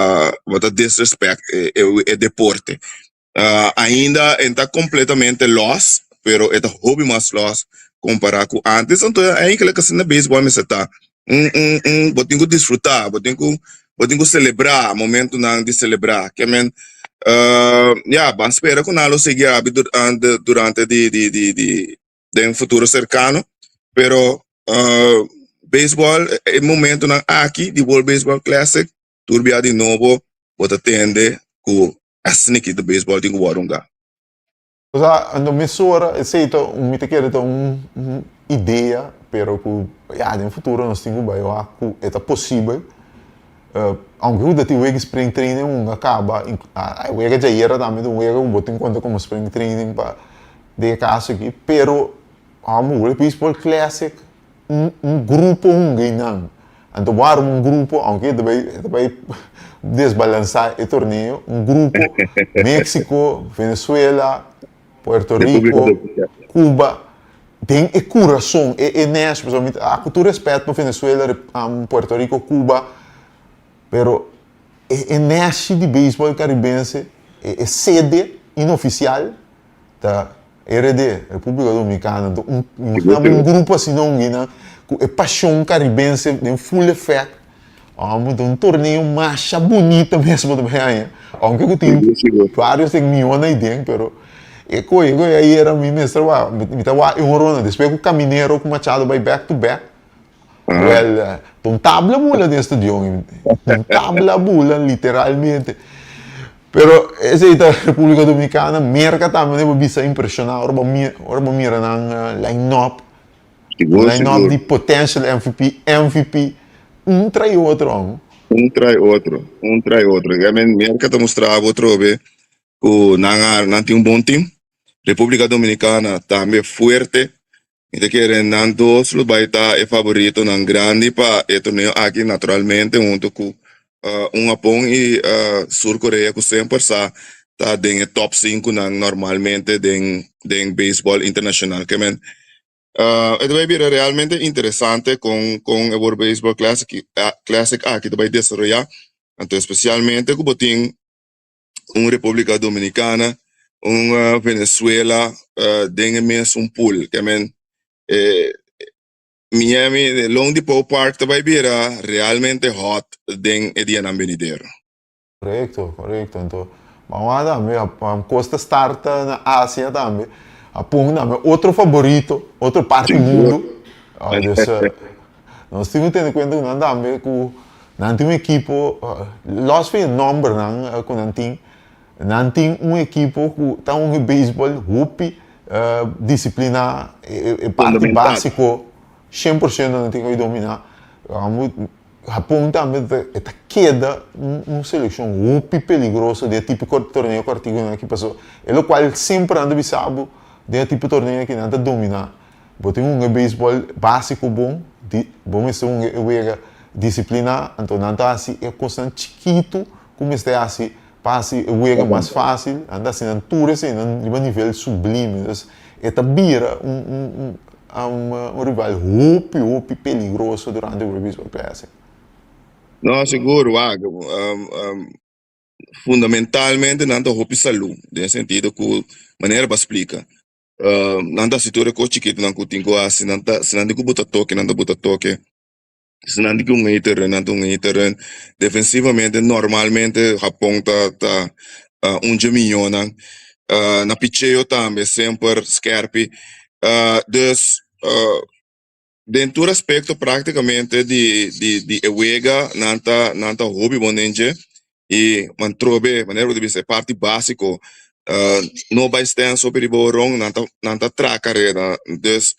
bo ta disrespect e deporte. Ainda e ta completamente los pero e ta hopi mas los compara cu antes anto eigenlijk asina baseball mester ta un un un bo tin cu disfruta bo tin cu bo tin cu celebra momentonan di celebra ke men ya ban spera cu nan lo sigui abi durante di di di di den futuro cercano pero baseball e momentonan aki di World Baseball Classic tur bia di nobo bo ta tende cu Asina ki ta baseball tin ku wòrdu hunga. Osea, anto mesora esei ta un, mi ta kere ta un idea, pero ku ya den futuro nos tin ku bai wak ku e ta posibel. Aunke ku ta tin wega spring training hunga kaba, e wega djayera tambe ta un wega ku bo tin konta komo spring training pa den e kaso aki, pero amo World Baseball Classic un un grupo hunga einan. Anto bo arma un grupo, aunke e ta bai e ta bai desbalansá e torneo, un grupo Mexico, Venezuela, Puerto Rico, Cuba, den e kurason, e e nèsh, pasobra mi ta, ku tur rèspèt pa Venezuela, Puerto Rico, Cuba, pero e e nèshi di beisbòl karibense, e e sede inofisial ta RD, Repúblika Dominikana, anto un imagina bo un grupo asina un guinan ku e pashon karibense den full effect, amo ta un torneo masha bunita mes bo ta bai haña, aunke ku tin varios den mion aiden pero e koe e koe ayera mi mester wak mi ta wak e un ronda despues ku Caminero ku Machado bai back to back Wel, ta un tabla bula den stadion, un tabla bula literalmente. Pero esei ta República Dominicana, Merca tambe bo bisa impresiona ora bo mira, ora bo mira nan line up, Sigur, line up sigur. di potential MVP, MVP, un trai otro. Un trai otro, un trai otro. I mean, Merka ta mustra bo atrobe ku nan a nan tin un bon team. Repúblika Dominikana tambe fuerte. Mi ta kere nan dos lo bai ta e favoritonan grandi pa e torneo aki, naturalmente hunto ku un Hapon i Sur Korea ku semper sa ta den e top sinkunan normalmente den den beisbòl internashonal. Ke men e ta bai bira realmente interesante kon kon e World Baseball Classic Classic aki ta bai desaroyá, anto espesialmente ku bo tin un Repúblika Dominikana, un Venezuela den e mesun pool. Ke men e Miami, loanDepot Park ta bai bira realmente hot den e dianan benidero. Korekto, korekto. Anto, ban wak tambe, kos ta start na Asia tambe. Hapon tambe, otro faborito, otro parti mundu. Dus, nos tin ku tene kuenta ku nan tambe ku nan tin un ekipo, los van e nòmbernan ku nan tin, nan tin un ekipo ku ta hunga beisbòl hopi disipliná, e parti básiko 100% nan tin ku dominá. Hapon tambe ta e ta keda un un selekshon hopi peligroso den e tipo torneo kòrtikunan aki pasobra e lokual semper nan ta bisa bo den e tipo torneo aki nan ta dominá. Bo tin hunga beisbòl básiko bon, di bo mester hunga e wega disipliná, anto nan ta hasi e kosnan chikitu ku mester hasi pa hasi e wega mas fásil, nan ta hasi nan tur esei nan riba nivel sublime. Dus e ta bira un un un un rival hopi hopi peligroso durante World Baseball Classic. No, sigur, wak. Fundamentalmente nan ta hopi salú, den sentido ku manera bo a splika. Nan ta hasi tur e kos chikitonan ku tin ku hasi, nan ta si nan tin ku buta toke nan ta buta toke. Si nan tin ku un hit-en-run, nan ta un hit-en-run. Defensivamente, normalmente Hapon ta ta un dje miyonan. Na picheo tambe semper skerpi. Dus den tur aspekto praktikamente di di di e wega nan ta nan ta hopi bon den dje. I mantrobe, manera ku ta bisa e parti básiko no bai stèns hopi riba oron, nan ta nan ta traha kareda. Dus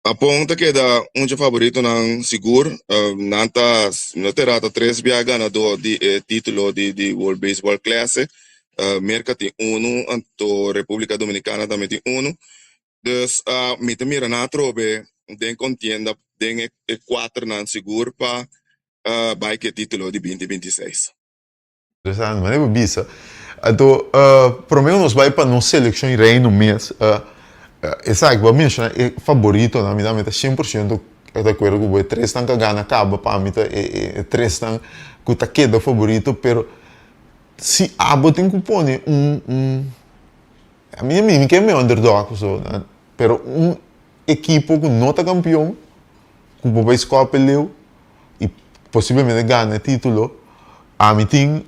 Hapon ta keda un dje favoritonan sigur. Nan ta, si no ta erá, ta tres bia ganadó di e título di di World Baseball Classic. Merka tin unu, anto Repúblika Dominikana tambe tin unu. Dus mi ta mira nan atrobe den kontienda den e kuaternan sigur pa bai ku e título di 2026. Interesante, manera bo bisa. Anto, prome ku nos bai pa nos selekshon i Reino mes, esaki bo a menshona e faboritonan, mi tambe ta 100% di akuerdo ku bo. E tresnan ku a gana kaba pa mi ta e tresnan ku ta keda faborito, pero si abo tin ku pone un, un, ami mi ke mi underdog pasobra, pero un ekipo ku no ta kampion, ku bo bai skòp e leu, i posiblemente gana e título, ami tin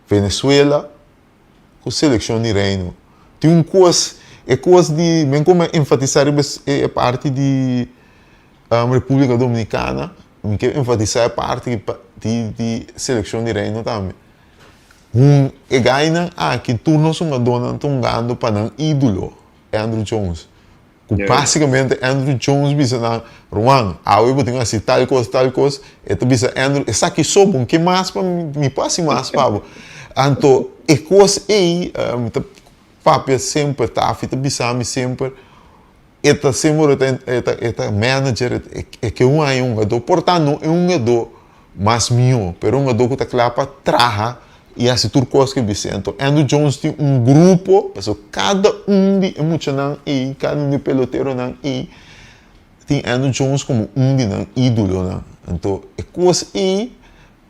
Venezuela ku selekshon di Reino. Tin un kos, e kos di, men ku mi a enfatisá riba e parti di Repúblika Dominikana, mi ke enfatisá e parti di selekshon di Reino tambe. Hun e gainan aki tur nos hungadónan ta hungando pa nan ídolo, Andruw Jones. Ku básikamente Andruw Jones bisa nan, Ruman, awe bo tin hasi tal kos, tal kos. E ta bisa Andruw, esaki so bon, ke mas pa mi? Mi por hasi mas pa bo. Anto e kos ei, mi ta papia semper, Taffy ta bisa mi semper, e ta semper e ta e ta manager, e ke un haña un hungadó, por ta no e hungadó mas mihó, pero un hungadó ku ta kla pa traha i hasi tur kos ku e bis'é. Anto Andruw Jones tin un grupo, pasobra kada un di e muchanan ei, kada un di e peloteronan ei tin Andruw Jones komo un di nan ídolonan. Anto e kos ei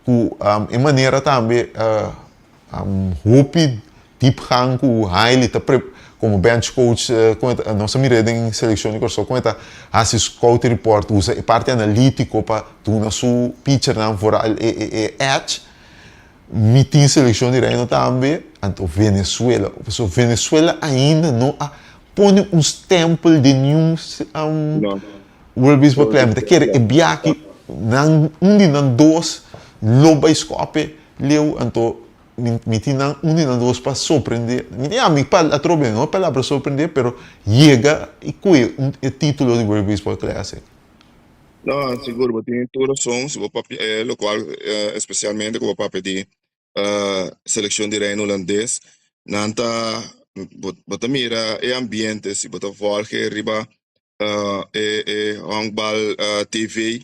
ku e manera tambe Hopi diepgang ku Haile ta pre komo bench coach kon e ta nos a mir'é den selekshon di Kòrsou kon e ta hasi scouting report usa e parti analítiko pa duna su pitchernan vooral e e e edge. Mi tin selekshon di Reino tambe anto Venezuela pasobra Venezuela ainda no a pone un stempel den niun World Baseball Classic. Mi ta kere e biaha nan un di nan dos lo bai skòp Leu, anto mi mi tin nan un di nan dos pa sorprende, mi ya mi pa atrobe no e palabra sorprende pero yega y cue un e titulo di World Baseball Classic. No, sigur, bo tin tur rason si bo papia e lokual espesialmente ku bo papia di selekshon di Reino Hulandes. Nan ta, bo ta mira e ambiente si bo ta volge riba e e honkbal TV,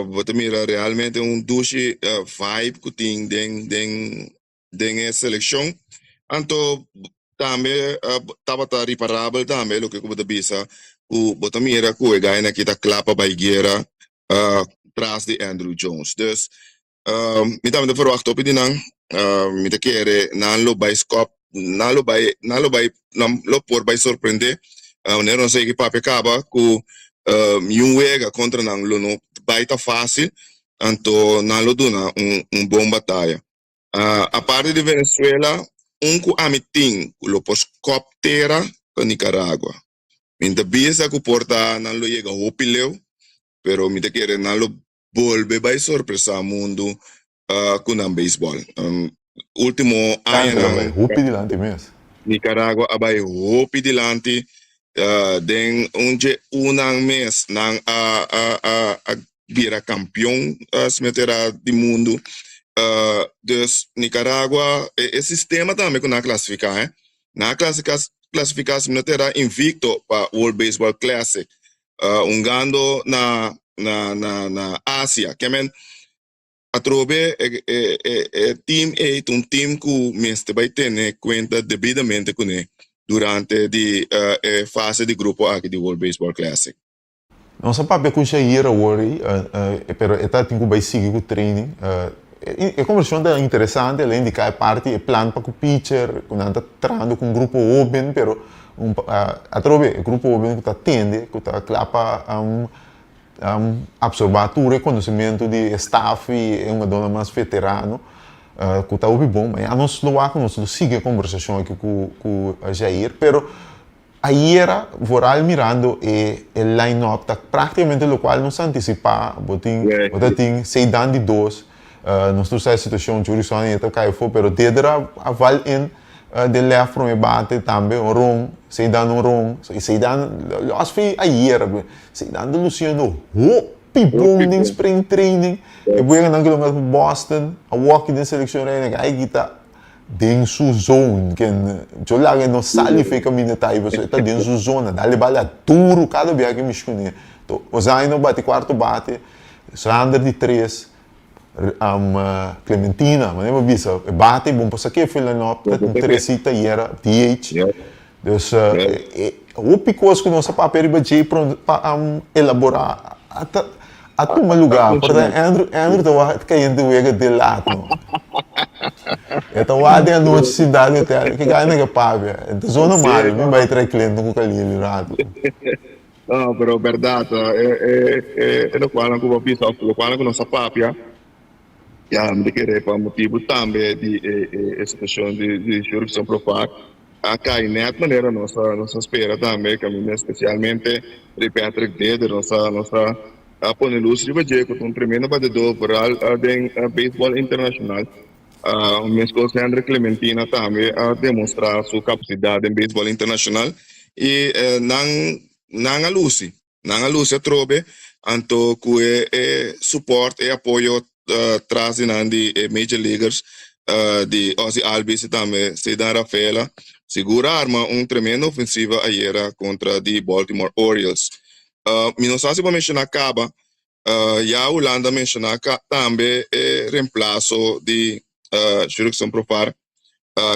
bo ta mira realmente un dushi vibe ku tin den den den e selekshon. Anto tambe tabata riparabel tambe loke ku bo ta bisa ku bo ta mira ku e gainan aki ta kla pa bai guera tras di Andruw Jones. Dus mi tambe ta ferwagt hopi di nan. Mi ta kere nan lo bai skòp, nan lo bai, nan lo bai, nan lo por bai sorprendé. Manera nos a yega papia kaba ku niun wega kontra nan lo no bai ta fásil, anto nan lo duna un bon bataya. Aparte di Venezuela, un ku ami tin ku lo por skòp tera ta Nicaragua. Mi ta bisa ku por ta nan lo yega hopi leu, pero mi ta kere nan lo bolbe bai sorpresá mundu ku nan beisbòl. Último añanan. Hopi dilanti mes. Nicaragua a bai hopi dilanti. Den un dje unan mes nan a a bira kampion smetera di mundu. Dus Nicaragua e sistema tambe ku nan a klasifiká he. Nan a klasifiká smetera invicto pa World Baseball Classic hungando na na Asia. Ke men atrobe e team ei ta un team ku mester bai tene kuenta debidamente kuné durante di e fase di grupo aki di World Baseball Classic. Nos a papia ku Jair awor ei, pero e ta tin ku bai sigui ku training. E kombersashon ta interesante, el a indiká e parti, e plan pa ku pitcher, ku nan ta trahando ku un grupo hóben, pero atrobe e grupo hóben ku ta tende, ku ta kla pa absorbá tur e konosementu di e staf i e hungadónan mas veterano, ku ta hopi bon. Ma ya nos lo wak, nos lo sigui e kombersashon aki ku Jair, pero Ayera, vooral mirando e e line-up ta práktikamente lokual nos a antisipá. Bo tin bo ta tin Zeidan di dos, nos tur sa e situashon, Jurison e ta kai afó, pero Dedra a val in den lèft promé bate tambe, un ron, Zeidan un ron. I Zeidan lòs fi ayera, Zeidan ta lusiendo hopi bon den spring training. E bueganan ku lo mester pa Boston, a wòki den selekshon Reina, kai kita Den su zone ken yo laga e no sali fe caminda ta ahi pasobra e ta den su zona dale bala duro cada bia ke mishi cune to Ozaino bati cuarto bate Sander di tres Clementina manera bo bisa e bate bon pa sake fe line up ta tin tres hit ayera DH dus e hopi cos cu nos a papia riba dje pa elabora ata A tuma lugar, por ta Andrew, Andrew ta wak cayente wega de laat no. E ta wak den anochi sintá den hotel, ke gana ke papia. E ta zona malo, mi bai trae Clinton ku Khalil un rato. No, pero berdad, e e e e lokualnan ku bo a bisa òf lokualnan ku nos a papia, ya mi ta kere pa motibu tambe di e e e situashon di di Jurickson Profar a kai nèt manera nos a nos a spera tambe, kaminda espesialmente Ray Patrick Deder nos a nos a a pone lus riba dje ku ta un tremendo batedó vooral den beisbòl internashonal. Meskos Hendrik Clementina tambe a demostrá su kapasidat den beisbòl internashonal i nan nan a lusi. Nan a lusi atrobe anto ku e e support e apoyo tras di nan di e Major Leaguers di Ozzie Albies y tambe Ceddanne Rafaela sigur a arma un tremendo ofensiva ayera kontra di Baltimore Orioles. Mi no sa si bo a menshoná kaba, ya Hulanda a menshoná tambe e reemplaso di Jurickson Profar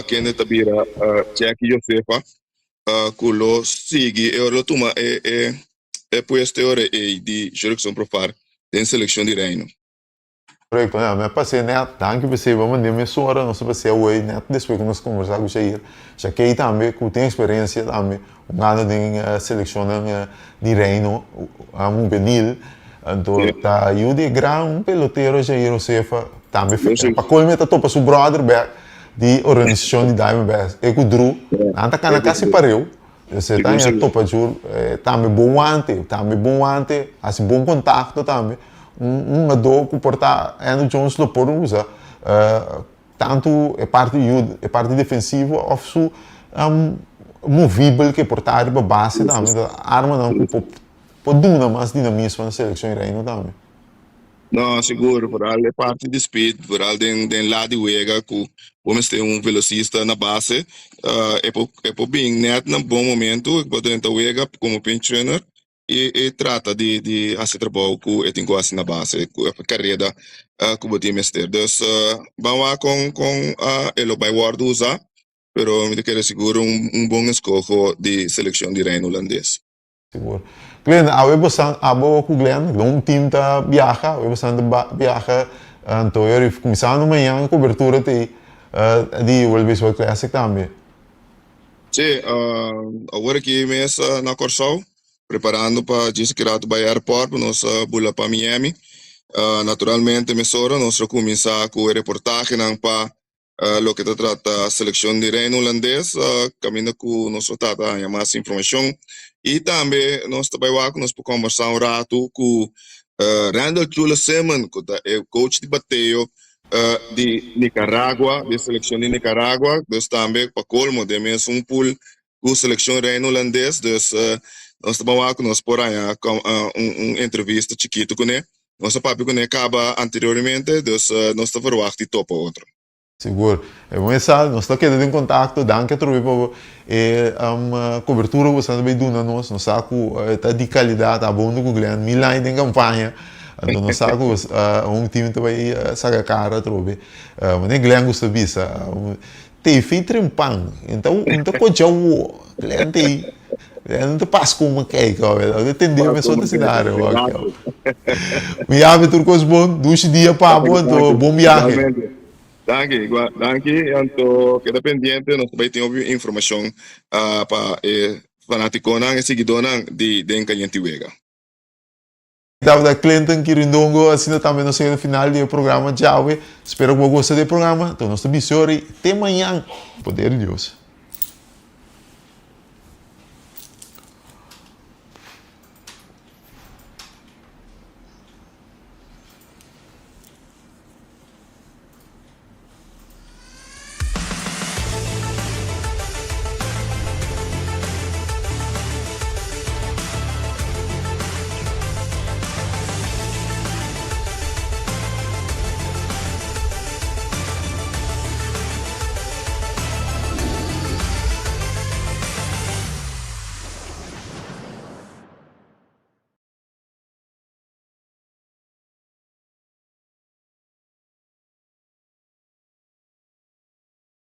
kende ta bira Jackie Josefa ku lo sigui e ora lo tuma e e e puesto e ora ei di Jurickson Profar den selekshon di Reino. Korekto, ya, mi a pas'é nèt, danki p'esei bo a mand'é mesora, nos a pas'é awor nèt despues ku nos kombersá ku Shair. Shakey tambe ku tin eksperensia tambe, un gana den selekshonnan di Reino hubenil, anto ta yu di e gran pelotero Jair Josefa tambe pa kolmo e ta topa su bròder bèk di organisashon di Diamondbacks, e ku Drew, nan ta kana kasi pareu, dus e ta haña topa djur, tambe bon wante, tambe bon wante, hasi bon kontakto tambe, un hungadó ku por ta Andruw Jones lo por usa tantu e parti e parti defensivo òf su movibel ke por ta riba base tambe, ta armanan ku por. por duna mas dinamismo na selekshon di Reino tambe. No, sigur, vooral e parti di speed, vooral den den la di wega ku bo mester un velocista na base, e por e por bin net na bon momento, e por drenta wega komo pinch runner i e trata di di hasi trabou ku e tin ku hasi na base, ku e kareda ku bo tin mester. Dus ban wak kon kon e lo bai wòrdu usa, pero mi ta kere sigur un un bon eskoho di selekshon di Reino Hulandes. Sigur. Glenn, awe bosan, abo ku Glenn, un team ta biaha, awe bosan ta biaha, anto e ora kuminsando mañan e kobertura ta ei di World Baseball Classic tambe. Sí, awor aki mes na Kòrsou, preparando pa djis ki rato bai airport pa nos bula pa Miami. Naturalmente mesora nos lo kuminsá ku e reportahenan pa Loke ta trata selekshon di Reino Hulandes, kaminda ku nos lo trata haña mas informashon i tambe nos ta bai wak ku nos por kombersá un ratu ku Randall Chulo Simon ku ta e coach di bateo di Nicaragua, di e selekshon di Nicaragua, dus tambe pa kolmo den mesun pool ku selekshon Reino Hulandes, dus nos ta bai wak ku nos por haña un entrevista chikitu kuné. Nos a papia kuné kaba anteriormente, dus nos ta verwagt di topa otro. Sigur. E bon esal, nos ta keda den kontakto. Danki atrobe pa e kobertura ku boso ta bay duna nos. Nos sa ku ta di kalidat, a bon ku Glenn mil aña den kampaña. Anto nos sa ku un team ta bay saka kara atrobe. Manera Glenn gusta bisa, TV trempan, un ta kocha wo. Glenn ta ei. No ta pas como kijk, hoor. No tende me soort scenario. Mi yabe tur kos bon, dushi dia pa bo, anto bon viaje. Danki, igual, danki. Anto keda pendiente, nos ta bai tin hopi informashon pa e fanatikonan, e siguidónan di Den Kayenti Wega. Tabata Clinton Kirindongo, asina tambe nos yega na final di e programa djawe. Spero ku bo gosta di e programa. Anto nos ta bisa ori te mañan. Poder di Dios.